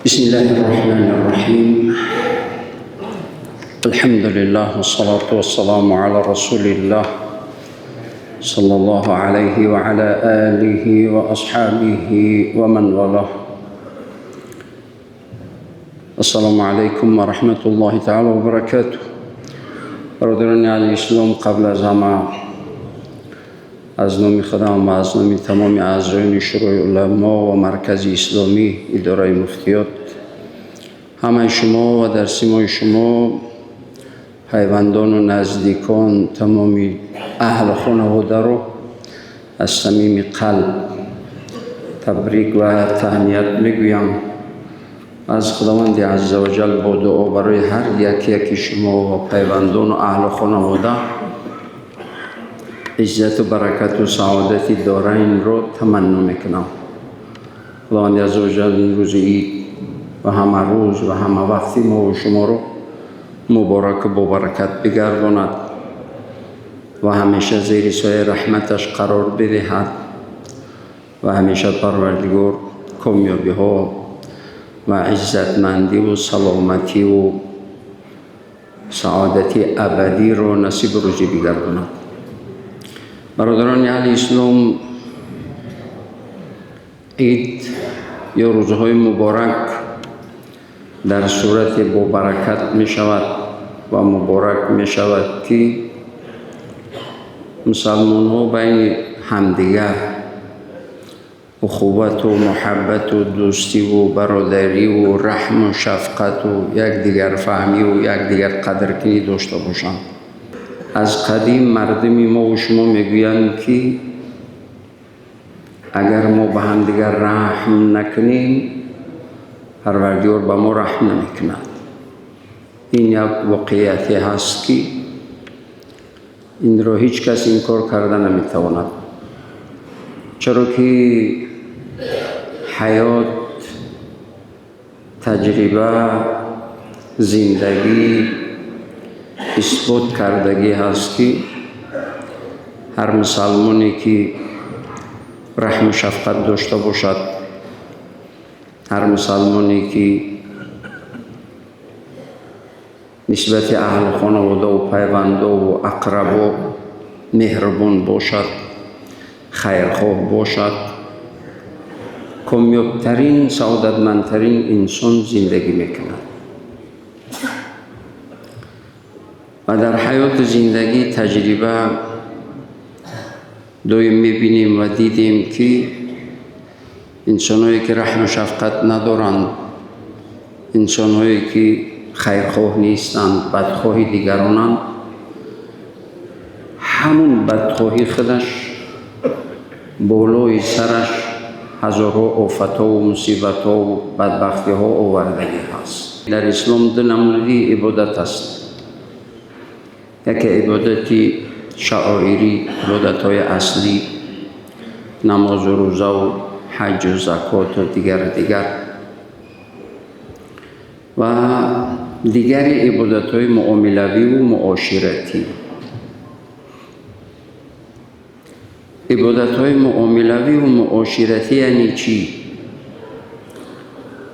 بسم الله الرحمن الرحيم. الحمد لله والصلاة والسلام على رسول الله صلى الله عليه وعلى آله وأصحابه ومن والاه. السلام علیکم و رحمة الله تعالی و برکاته. برادران علی اسلام، قبل از همه از نام خودم و از نام تمام اعضای شورای علما و مرکز اسلامی اداره مفتیات، همه شما و در سیمای شما پیوندان و نزدیکان، تمام اهل خانواده رو از صمیم قلب تبریک و تهنیت میگویم. از خداوند عزوجل با دعا برای هر یک یکی شما و پیوندان و اهل خانواده عزت و برکت و سعادت دارین رو تمنا میکنم. خداوند عزوجل این روز عید و همه روز و همه وقتی ما و شما رو مبارک و با برکت بگرداند و همیشه زیر سایه رحمتش قرار بدهد و همیشه پروردگار کامیابی ها و عزتمندی و سلامتی و سعادت ابدی رو نصیب روزی بگرداند. برادران اهل اسلام، عید یا روزهای مبارک در صورت با برکت می شود و مبارک می شود که مسلمان ها بین همدیگر اخوت و محبت و دوستی و برادری و رحم و شفقت و یکدیگر فهمی و یکدیگر قدرکنی داشته باشند. از قدیم مردم ما و شما میگویند که اگر ما به همدیگر رحم نکنیم، پروردگار به ما رحم نمیکند. این یک واقعیتی هست که این را هیچ کس انکار کرده نمیتواند، چرا که حیات، تجربه، زندگی اثبات کردگی هست که هر مسلمانی که رحم و شفقت داشته باشد، هر مسلمانی که نسبت اهل خانواده و پیونده و اقربا مهربان باشد، خیرخواه باشد، کامیابترین، سعادتمندترین انسان زندگی میکند. و در حیات زندگی تجربه دویم میبینیم و دیدیم که انسانهایی که رحم و شفقت ندارند، انسانهایی که خیرخواه نیستند، بدخواه دیگرانند، همون بدخواهی خودش بالای سرش هزارها آفتها و مصیبتها و بدبختیها آوردگی هست. در اسلام دو نمودی عبادت است. یکی عبادت شعائری، عبادت‌های اصلی، نماز و روزه و حج و زکات و دیگر دیگر، و دیگر عبادت‌های معاملوی و معاشرتی. عبادت‌های معاملوی و معاشرتی یعنی چی؟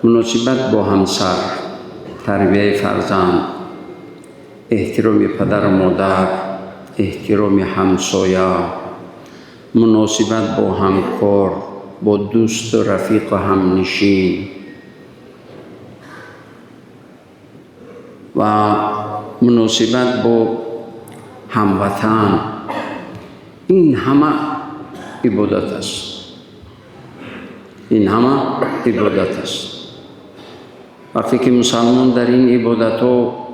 مناسبت با همسر، تربیه فرزند، احترام پدر و مادر، احترام همسایه، مناسبت با همکار، با دوست و رفیق و همنشین و مناسبت با هموطن. این همه عبادت است. این همه عبادت است. وقتی که مسلمان در این عبادت ها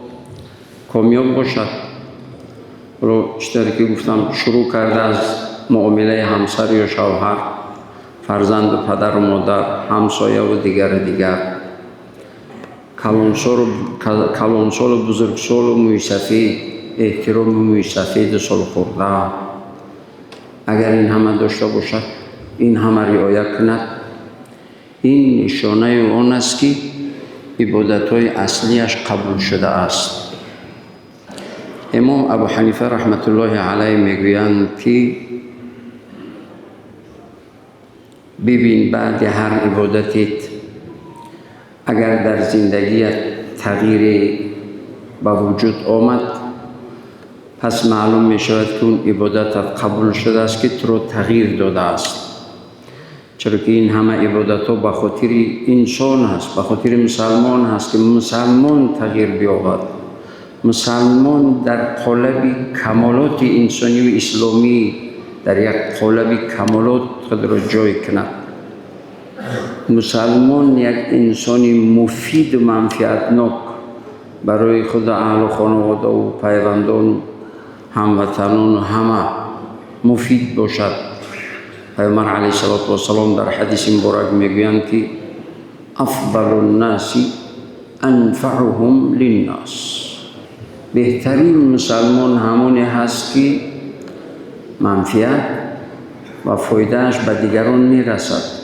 کامیاب باشد، رو چطوری که گفتم شروع کرده از معامله همسر یا شوهر، فرزند و پدر و مادر، همسایه و دیگر دیگر، کلانسال و بزرگسال و مویسفید، احترام مویسفید سالخورده، اگر این همه داشته باشد، این همه رعایت کند، این نشانه آن است که عبادت‌های اصلیش قبول شده است. امام ابو حنیفه رحمت الله علیه میگویند که ببین بعد هر عبادتت اگر در زندگی تغییر به وجود آمد، پس معلوم می شود که اون عبادت قبول شده است که تو رو تغییر داده است. چرا که این همه عبادت ها به خاطر انسان هست، به خاطر مسلمان هست که مسلمان تغییر بیابد، مسلمان در قالب کمالات انسانی و اسلامی در یک قالب کمالات خود را جای کند. مسلمان یک انسان مفید و منفعتناک برای خود اهل و خانواده و پیوندان، هموطنان و همه مفید باشد. پیامبر علیه الصلاة والسلام در حدیث مبارک میگویند که افضل الناس انفعهم للناس، بهترین مسلمان همونی هست که منفعت و فایدهش به دیگران میرسد.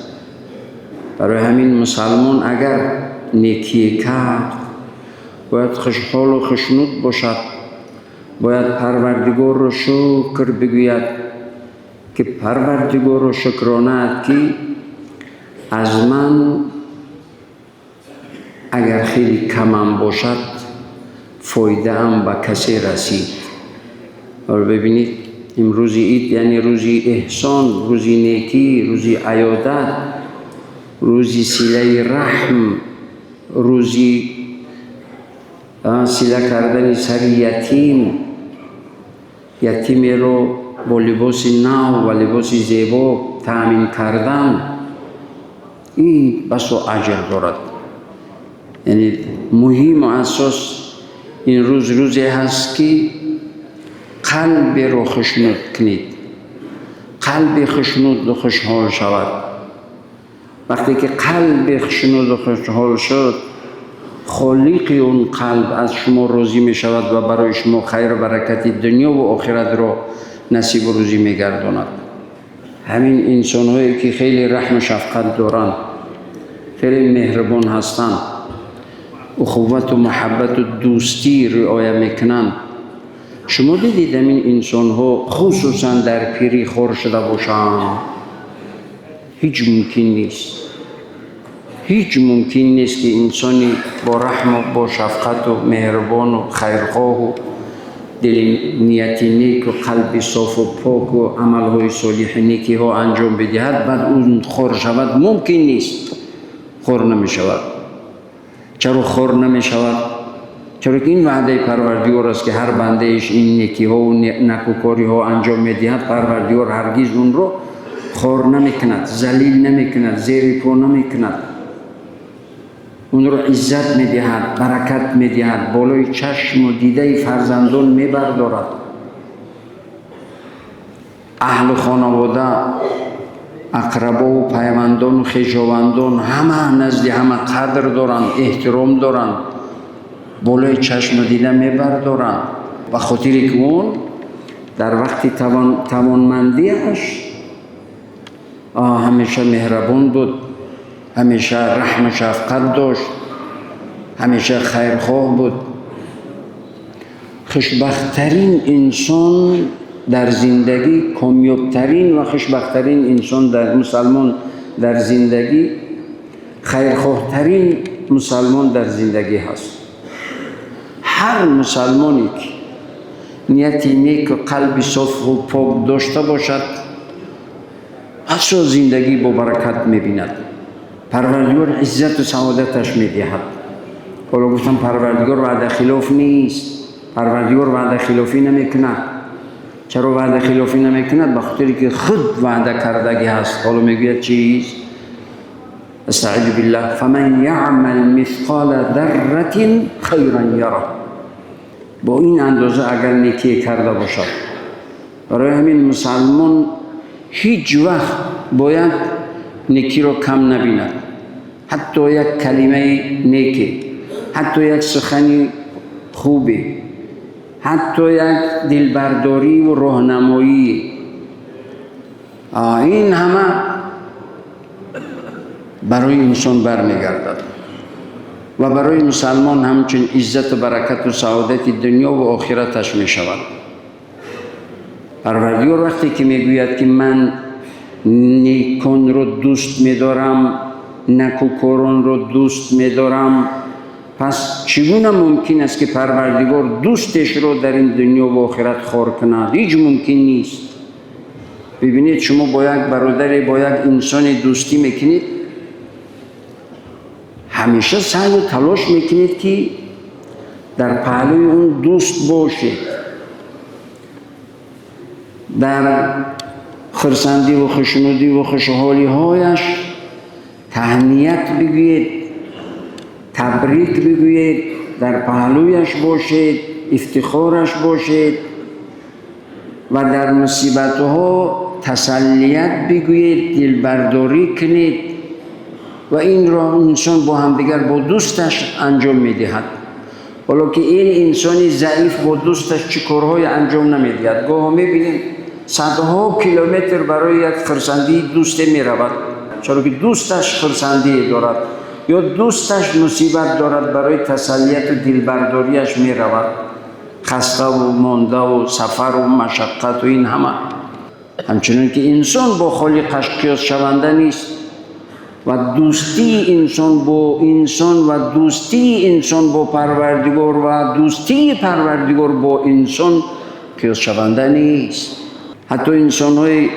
برای همین مسلمان اگر نیکی کرد باید خوشحال و خوشنود باشد، باید پروردگار رو شکر بگوید که پروردگار رو شکرانه که از من اگر خیلی کمم باشد فایده هم به کسی رسید. حالا ببینید امروز عید یعنی روزی احسان، روزی نیکی، روزی عیادت، روزی صله رحم، روزی صله کردن سر یتیم، یتیمی رو با لباس نو و لباس زیبا تأمین کردن، این بسا اجر دارد. یعنی مهم و اساس این روز روزی هست که قلب رو خوشنود کنید، قلب خوشنود و خوشحال شود. وقتی که قلب خوشنود و خوشحال شد، خالق اون قلب از شما راضی می شود و برای شما خیر و برکت دنیا و آخرت را نصیب و روزی می گرداند. همین انسان هایی که خیلی رحم و شفقت دارند، خیلی مهربان هستند، اخوت و محبت و دوستی رعایت میکنند، شما دیدید همین انسان ها خصوصا در پیری خور شده باشند؟ هیچ ممکن نیست، هیچ ممکن نیست که انسانی با رحم و با شفقت و مهربان و خیرخواه و دل نیت نیک و قلب صاف و پاک و عملهای صالح نیکی ها انجام بدهد بعد اون خور شود. ممکن نیست، خور نمی شود. چرا خور نمی شود؟ چرا که این وعده پروردگار است که هر بنده ایش این نیکی ها و نکوکاری ها انجام میدهد، پروردگار هرگز اون رو خور نمی کند، ذلیل نمی کند، زیر پا نمی کند، اون رو عزت میدهد، برکت میدهد، بالای چشم و دیده فرزندان میبردارد. اهل خانواده، اقربا و پیوندان و خویشاوندان همه نزد همه قدر دارند، احترام دارند، بالای چشم و دیده میبردارند، به خاطر که اون در وقت توانمندیش همیشه مهربان بود، همیشه رحم و شفقت داشت، همیشه خیرخواه بود. خوشبختترین انسان در زندگی، کامیابترین و خوشبختترین انسان در مسلمان در زندگی، خیرخواهترین مسلمان در زندگی هست. هر مسلمانی که نیت نیک و قلب صاف و پاک داشته باشد، اصلا زندگی با برکت می‌بیند. پروردگار عزت و سعادتش می‌دهد. حالا گفتم پروردگار وعده خلاف نیست، پروردگار وعده خلافی نمی‌کند. چرا وعده خلافی نمی‌کند؟ به خاطر که خود وعده کردگی هست. حالا میگوید چیز؟ استعیذ بالله، فمن یعمل مثقال ذره خیرا یره. با این اندازه اگر نیکی کرده باشد. برای همین مسلمان هیچ وقت باید نیکی رو کم نبیند، حتی یک کلمه نیکی، حتی یک سخن خوبی، حتی یک دلبرداری و راهنمایی، این همه برای انسان برمیگردد و برای مسلمان همچون عزت و برکت و سعادت دنیا و آخرتش می شود. پروردگار وقتی که میگوید که من نیکان رو دوست میدارم، некӯкоронро дӯст медорам. Пас чӣ гуна мумкин аст, ки Парвардигор дӯстешро дар ин дунё ва охират хор кунад? Ҳеҷ мумкин нест. Бибинед, шумо бо як бародаре, бо як инсоне дӯстӣ мекунед, ҳамеша саъю талош мекунед, ки дар паҳлӯи он дӯст бошед, дар хурсандиву хушнудиву хушҳолиҳояш таҳният бигӯед, табрик бигӯед, дар паҳлӯяш бошед, ифтихораш бошед ва дар мусибатҳо тасаллият бигӯед, дилбардорӣ кунед. Ва инро инсон бо ҳамдигар, бо дӯсташ анҷом медиҳад. Ҳоло ки ин инсони заиф бо дӯсташ чӣ корҳое анҷом намедиҳад? Гоҳо мебинем, садҳо километр барои як хурсандии дӯсте меравад, чаро ки дӯсташ хурсандие дорад, ё дӯсташ мусибат дорад, барои тасаллияту дилбардориаш меравад, хаставу мондаву сафару машаққату ин ҳама. Ҳамчунон ки инсон бо Холиқаш қиёсшаванда нест ва дӯстии инсон бо инсон ва дӯстии инсон бо Парвардигор ва дӯстии Парвардигор бо инсон қиёсшаванда нест. Ҳатто инсонҳое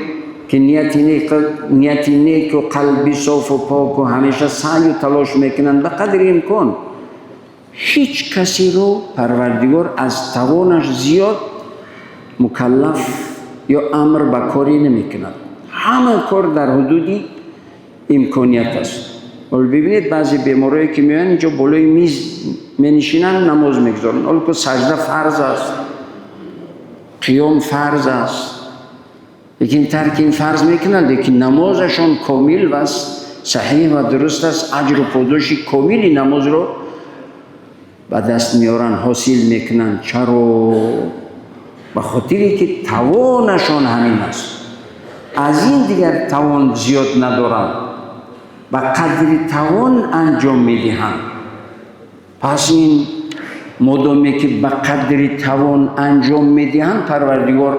ки нияти неку, қалби софу поку, ҳамеша саъю талош мекунанд ба қадри имкон, ҳеҷ касеро Парвардигор аз тавонаш зиёд мукаллаф ё амр ба корӣ намекунад. Ҳама кор дар ҳудуди имконият аст. Ҳоло бибинед, баъзе беморое ки меоянд инҷо, болои миз менишинанд, намоз мегузоранд. Ҳоло ки сажда фарз аст, қиём фарз аст, лекин тарки ин фарз мекунанд, лекин намозашон комил ва саҳеҳ ва дуруст аст. Аҷру подоши комили намозро ба даст меоранд, ҳосил мекунанд. Чаро? Ба хотире ки тавонашон ҳамин аст, аз ин дигар тавон зиёд надоранд, ба қадри тавон анҷом медиҳанд. Пас ин модоме ки ба қадри тавон анҷом медиҳанд, Парвардигор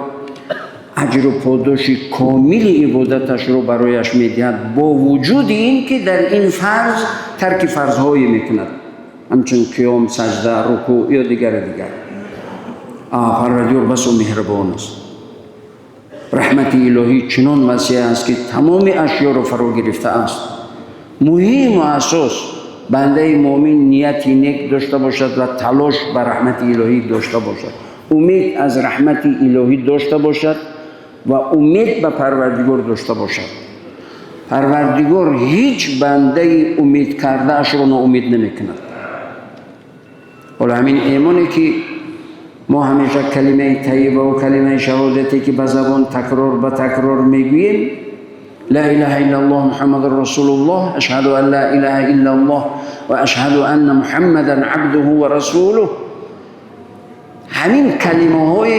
аҷру подоши комили ибодаташро барояш медиҳад, бо вуҷуди ин ки дар ин фарз тарки фарзҳое мекунад, ҳамчун қиём, сажда, рукӯъ ё дигару дигар. Парвардигор басо меҳрубон аст. Раҳмати илоҳӣ чунон васеъ аст, ки тамоми ашёро фаро гирифтааст. Муҳиму асос, бандаи муъмин нияти нек дошта бошад ва талош ба раҳмати илоҳӣ дошта бошад, умед аз раҳмати илоҳӣ дошта бошад ва умед ба Парвардигор дошта бошад. Парвардигор ҳеҷ бандаи умед кардаашро ноумед намекунад. Ҳоло ҳамин имоне ки мо ҳамеша, калимаи тайиба ва калимаи шаҳодате ки ба забон такрор ба такрор мегӯем, ла илаҳа иллаллоҳ, Муҳаммадан расулуллоҳ, ашҳаду ан ла илаҳа иллаллоҳ ва ашҳаду анна Муҳаммадан абдуҳу ва расулуҳ, ҳамин калимаҳои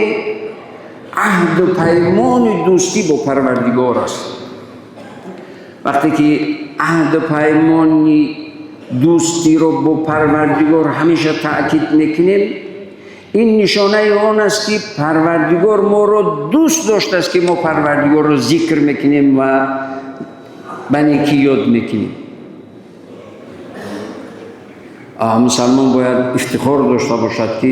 аҳду паймони дӯстӣ бо Парвардигор аст. Вақте ки аҳду паймони дӯстиро бо Парвардигор ҳамеша таъкид мекунем, ин нишонаи он аст, ки Парвардигор моро дӯст доштааст, ки мо Парвардигорро зикр мекунем ва ба некӣ ёд мекунем. Мусалмон бояд ифтихор дошта бошад, ки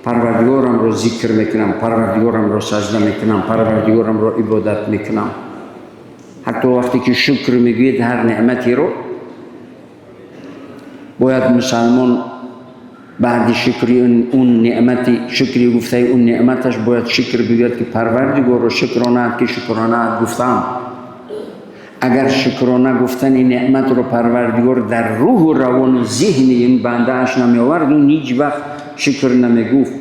Парвардигорамро зикр мекунам, Парвардигорамро сажда мекунам, Парвардигорамро ибодат мекунам. Ҳатто вақте ки шукр мегӯед ҳар неъматеро, бояд мусалмон баъди шукри он неъмати, шукри гуфтаи он неъматаш, бояд шукр бигӯяд, ки Парвардигорро шукронаат, ки шукронаат гуфтаам. Агар шукрона гуфтани неъматро Парвардигор дар рӯҳу равону зеҳни ин бандааш намеовард, ӯ ҳеҷ вақт шукр намегуфт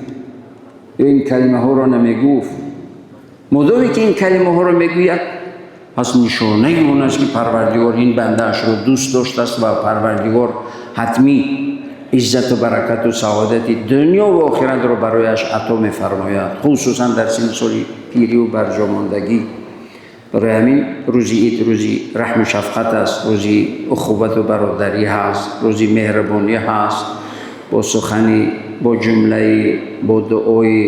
ё ин калимаҳоро намегуфт. Модоме ки ин калимаҳоро мегӯяд, пас нишонаи он аст, ки Парвардигор ин бандаашро дӯст доштааст ва Парвардигор ҳатмӣ иззату баракату саодати дунё ва охиратро барояш ато мефармояд, хусусан дар синни соли пирию барҷомондагӣ. Барои ҳамин рӯзи ид рӯзи раҳму шафқат аст, рӯзи ухувату бародарӣ ҳаст, рӯзи меҳрубонӣ ҳаст. Бо сухани, бо ҷумлаи, бо дуои,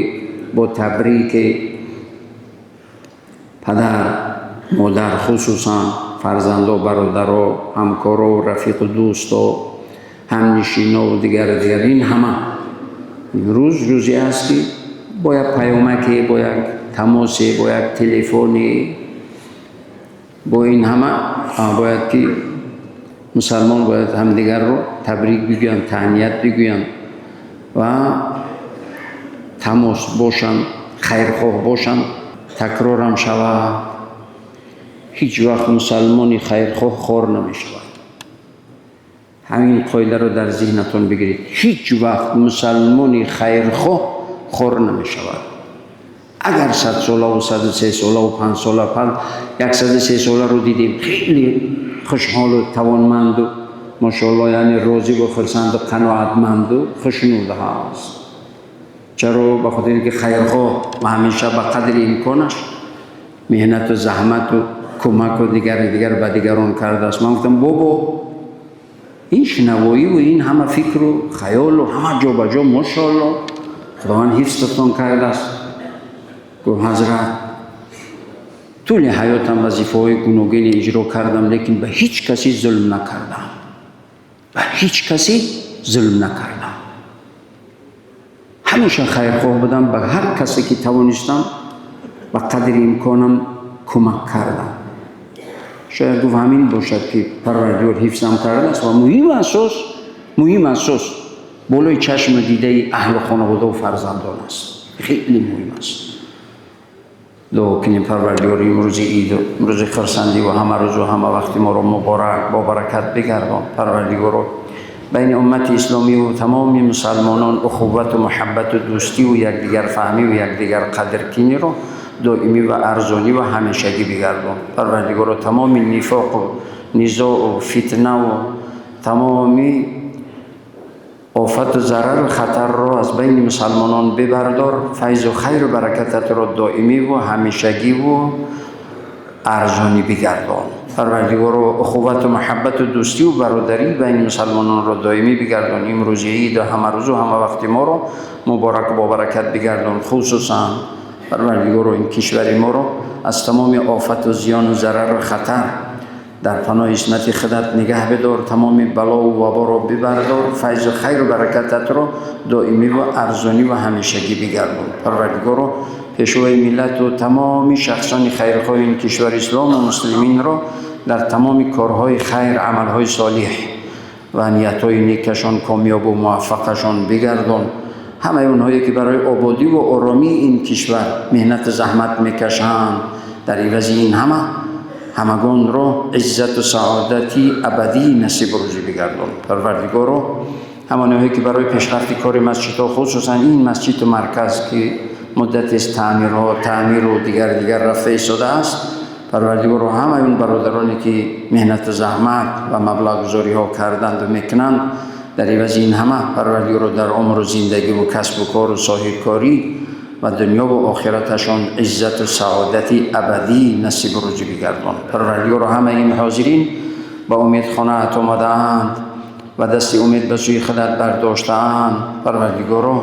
бо табрики падар, модар, хусусан фарзандо, бародаро, ҳамкоро, рафиқу дӯсто, ҳамнишино ва дигар дигар. Ин ҳама рӯз рӯзе аст, ки бо як паёмаке, бо як тамосе, бо як телефоне, бо ин ҳама бояд ки мусалмон бояд ҳамдигарро табрик бигӯянд, таҳният бигӯянд ва тамос бошанд, хайрхоҳ бошанд. Такрорам шавад, ҳеҷ вақт мусалмони хайрхоҳ хор намешавад. Ҳамин қоидаро дар зеҳнатон бигиред: ҳеҷ вақт мусалмони хайрхоҳ хор намешавад. Агар 100 солаву 103 солаву 5 сола, 103 соларо дидем, хеле хушҳолу тавонманду, машоалло, яъне розиву хурсанду қаноатманду хушнуд ҳаст. Чаро? Ба хотире ки хайрхоҳ ва ҳамеша ба қадри имконаш меҳнату заҳмату кӯмаку дигари дигар ба дигарон кардааст. Ман гуфтам: «Бобо, ин шинавоиву ин ҳама фикру хаёлу ҳама ҷо ба ҷо, машоалло, Худованд ҳифзатон кардааст». Гуфт: «Ҳазрат, тӯли ҳаётам вазифаҳои гуногине иҷро кардам, лекин ба ҳеҷ касе зулм накардам, ба ҳеҷ касе зулм накардам. Ҳамеша хайрхоҳ будам, ба ҳар касе ки тавонистам, ба қадри имконам кӯмак кардам». Шояд, гуфт, ҳамин бошад, ки Парвардигор ҳифзам кардааст ва муҳим асос болои чашму дидаи аҳлу хонаводаву фарзандон аст. Хеле муҳим аст. Дуо кунем: Парвардигор, имрӯзи иду имрӯзи хурсандиву ҳама рӯзу ҳама вақти моро муборак, бобаракат бигардон. Парвардигоро, байни уммати исломиву тамоми мусалмонон ухуввату муҳаббату дӯстиву якдигарфаҳмиву якдигар қадркиниро доимӣ ва арзонӣ ва ҳамешагӣ бигардон. Парвардигоро, тамоми нифоқу низоу фитнаву тамоми офату зарару хатарро аз байни мусалмонон бибардор, файзу хайру баракататро доимиву ҳамешагиву арзонӣ бигардон. Парвардигоро, ухуввату муҳаббату дӯстиву бародарӣ байни мусалмононро доимӣ бигардон. Имрӯзи иду ҳама рӯзу ҳама вақти моро мубораку бобаракат бигардон. Хусусан, Парвардигоро, ин кишвари моро аз тамоми офату зиёну зарару хатар дар паноҳи исмати худат нигаҳ бидор, тамоми балову ваборо бибардор, файзу хайру баракататро доимӣ ва арзонӣ ва ҳамешагӣ бигардон. Парвардигоро, пешвои миллату тамоми шахсони хайрхоҳи ин кишвари ислому муслиминро дар тамоми корҳои хайр, амалҳои солиҳ ва ниятҳои некашон комёбу муваффақашон бигардон. Ҳамаи онҳое ки барои ободиву оромии ин кишвар меҳнату заҳмат мекашанд, дар ивази ин ҳама ҳамагонро иззату саодати абадӣ насибу рӯзӣ бигардон. Парвардигоро, ҳамонҳое ки барои пешрафти кори масҷидҳо, хусусан ин масҷиду марказ, ки муддатест таъмирҳо, таъмиру дигар дигар рафта истодааст, Парвардигоро, ҳамаи он бародароне ки меҳнату заҳмат ва маблағгузориҳо карданду мекунанд, дар ивази ин ҳама, Парвардигоро, дар умру зиндагиву касбу кору соҳибкорӣ ва дунёву охираташон иззату саодати абадӣ насибу рӯзӣ бигардон. Парвардигоро, ҳамаи ин ҳозирин ба умед хонаат омадаанд ва дасти умед ба сӯи худат бардоштаанд. Парвардигоро,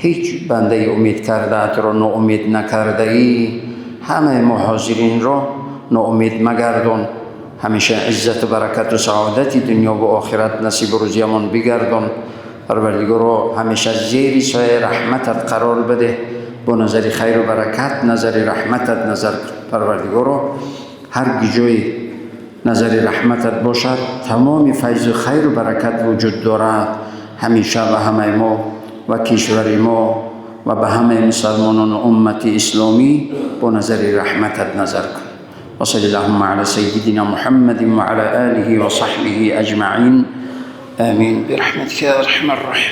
ҳеҷ бандаи умед кардаатро ноумед накардаӣ. Ҳамаи мо ҳозиринро ноумед магардон. Ҳамеша иззату баракату саодати дунёву охират насибу рӯзиямон бигардон. Парвардигоро, ҳамеша зери сояи раҳматат қарор бидеҳ, бо назари хайру баракат, назари раҳматат назар кун. Парвардигоро, ҳар ҷое назари раҳматат бошад, тамоми файзу хайру баракат вуҷуд дорад. Ҳамеша ба ҳамаи мо ва кишвари мо ва ба ҳамаи мусалмонону уммати исломӣ бо назари раҳматат назар кун. وصل اللهم على سيدنا محمد وعلى آله وصحبه أجمعين، آمين، برحمتك يا أرحم الراحمين.